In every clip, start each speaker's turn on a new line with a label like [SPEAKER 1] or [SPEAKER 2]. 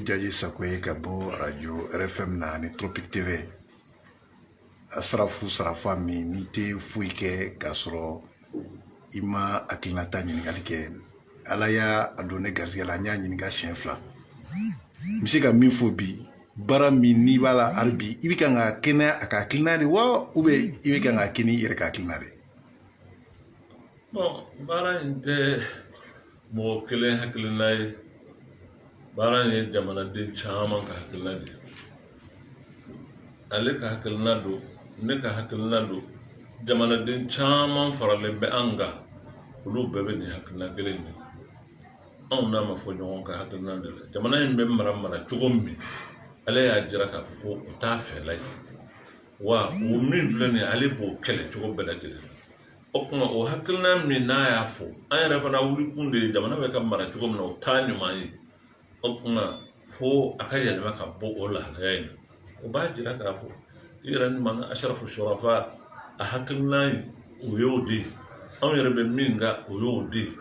[SPEAKER 1] Jaji Sako ye ka bɔ arajo RFM na ni Tropic TV. Asarafu sarafa min n'i tɛ foyi kɛ k'a sɔrɔ i ma hakilinata ɲininkali kɛ. Ala y'a don ne garijɛgɛ la, n y'a ɲininka siɲɛ 2. N bɛ se ka min fɔ bi, baara min n'i b'a la hali bi, i bɛ kan ka kɛnɛya a ka hakilina de wa, ou bien i bɛ kan ka kɛ n'i yɛrɛ ka hakilina de?
[SPEAKER 2] Bon, baara in tɛ mɔgɔ kelen hakilina ye. Baara in ye jamanaden caman ka hakilina de ye. Ale ka hakilina don, ne ka hakilina don, jamanaden caman faralen bɛ an kan, olu bɛɛ bɛ nin hakilina kelen in ye. Anw n'a ma fɔ ɲɔgɔn ka hakilina de la. Jamana in bɛ mara cogo min, ale y'a jira k'a fɔ ko o t'a fɛla ye wa, o min filɛ nin ye, ale b'o kɛlɛ cogo bɛɛ lajɛlen na. O tuma, o hakilina min n'a y'a fɔ, an yɛrɛ fana wulikun de ye jamana bɛ ka mara cogo min na, o t'a ɲuman ye. O tuma, fo a ka yɛlɛma ka bɔ o lahalaya in na. O b'a jira k'a fɔ i yɛrɛ ɲuman na, Asarafu Sɔrɔfa a hakilina ye o y'o de ye, anw yɛrɛ bɛ min kan, o y'o de ye.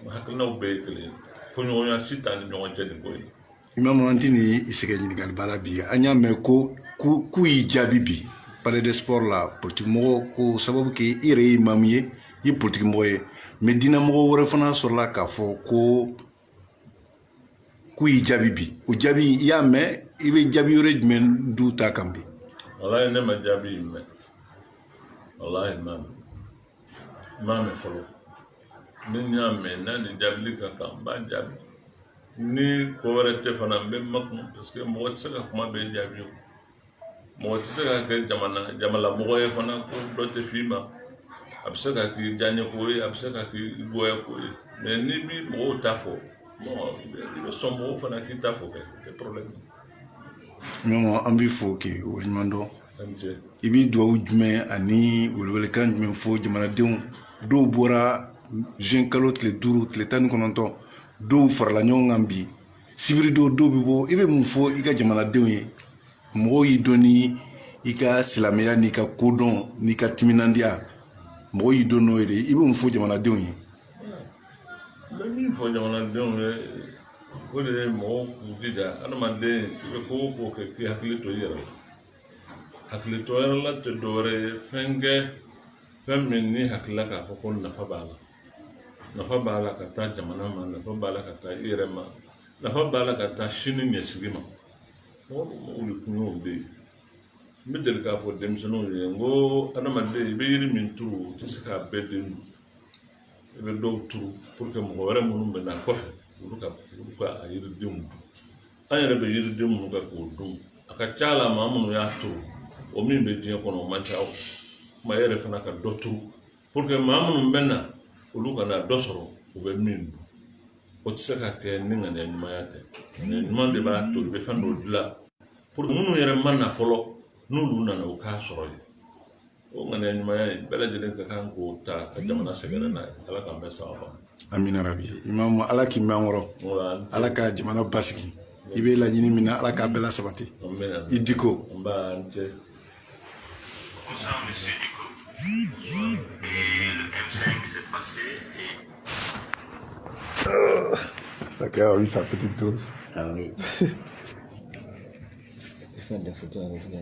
[SPEAKER 2] O hakilinaw bɛɛ ye kelen ye, fɔɲɔgɔnya si t'an ni ɲɔgɔn cɛ nin ko in na.
[SPEAKER 1] Imamu, an tɛ nin i sɛgɛn ɲininkaliba la bi. An y'a mɛn ko k'u y'i jaabi bi Palais des Sports la, politikimɔgɔ ko sababu kɛ i yɛrɛ ye imamu ye, i ye politikimɔgɔ ye, mais diinɛmɔgɔ wɛrɛ fana sɔrɔla k'a fɔ ko k'u y'i jaabi bi. O jaabi, i y'a mɛn, i bɛ jaabi wɛrɛ jumɛn d'u ta kan bi?
[SPEAKER 2] Walahi, ne ma jaabi in mɛn. Walahi, n m'a mɛn, n m'a mɛn fɔlɔ. Ni n y'a mɛn, n'a ni jaabili ka kan, n b'a jaabi. Ni ko wɛrɛ tɛ fana, n bɛ makun, parce que mɔgɔ tɛ se ka kuma bɛɛ jaabi. O mɔgɔ tɛ se ka kɛ jamana jamalamɔgɔ ye fana ko dɔ tɛ f'i ma. A bɛ se ka k'i diyaɲɛ ko ye, a bɛ se ka k'i goya ko ye, mais n'i bi mɔgɔw ta fɔ, bon, i bɛ sɔn mɔgɔw fana k'i ta fɔ kɛ, o tɛ problème ye.
[SPEAKER 1] Imamu, an b'i fo k'i waleɲuman dɔn.
[SPEAKER 2] A ni ce.
[SPEAKER 1] I bɛ dugawu jumɛn ani welewelekan jumɛn fɔ jamanadenw dɔw bɔra juin kalo tile 5, tile 19, dɔw farala ɲɔgɔn kan bi sibiri don, dɔw bɛ bɔ? I bɛ mun fɔ i ka jamanadenw ye? Mɔgɔw y'i dɔn ni i ka silamɛya n'i ka kodɔn n'i ka timinandiya, mɔgɔw y'i dɔn n'o ye de. I bɛ mun fɔ jamanadenw ye?
[SPEAKER 2] N bɛ min fɔ jamanadenw ye, o de ye mɔgɔw k'u jija. Adamaden, i bɛ ko o ko kɛ, k'i hakili to i yɛrɛ la. Hakili to yɛrɛ la tɛ dɔwɛrɛ ye, fɛn kɛ, fɛn min ni hakilila k'a fɔ ko nafa b'a la, nafa b'a la ka taa jamana ma, nafa b'a la ka taa i yɛrɛ ma, nafa b'a la ka taa sini ɲɛsigi ma. Mɔgɔ wuli kun y'o de ye. N bɛ deli k'a fɔ denmisɛnninw ye n ko adamaden, i bɛ yiri min turu, o tɛ se k'a bɛɛ den dun. I bɛ dɔw turu pour que mɔgɔ wɛrɛ minnu bɛ na kɔfɛ, olu ka a yiridenw dun. An yɛrɛ bɛ yiriden minnu kɛ k'o dun, a ka ca la, maa minnu y'a turu, o min bɛ diɲɛ kɔnɔ, o man ca. O kuma, e yɛrɛ fana ka dɔ turu pour que maa minnu bɛ na, olu ka na dɔ sɔrɔ u bɛ min dun. O tɛ se ka kɛ ni ŋaniya ɲumanya tɛ. Ŋaniya ɲuman de b'a to i bɛ fɛn dɔ dilan pour que minnu yɛrɛ ma na fɔlɔ, n'olu nana, u k'a sɔrɔ yen. O ŋaniya ɲumanya in, bɛɛ lajɛlen ka kan k'o ta ka jamana sɛgɛrɛ n'a ye. Ala k'an bɛɛ sababa.
[SPEAKER 1] Amina rabi. Imamu, Ala k'i mɛn an kɔrɔ. Ala ka jamana basigi. I bɛ laɲini min na, Ala k'a bɛɛ la sabati. I diko.
[SPEAKER 2] N ba, n cɛ.
[SPEAKER 3] Bonsoir, Monsieur Dicko. Et le M5 s'est passé et
[SPEAKER 1] Chacun a eu sa petite dose.
[SPEAKER 4] Ah oui. Je fais des photos avec lui.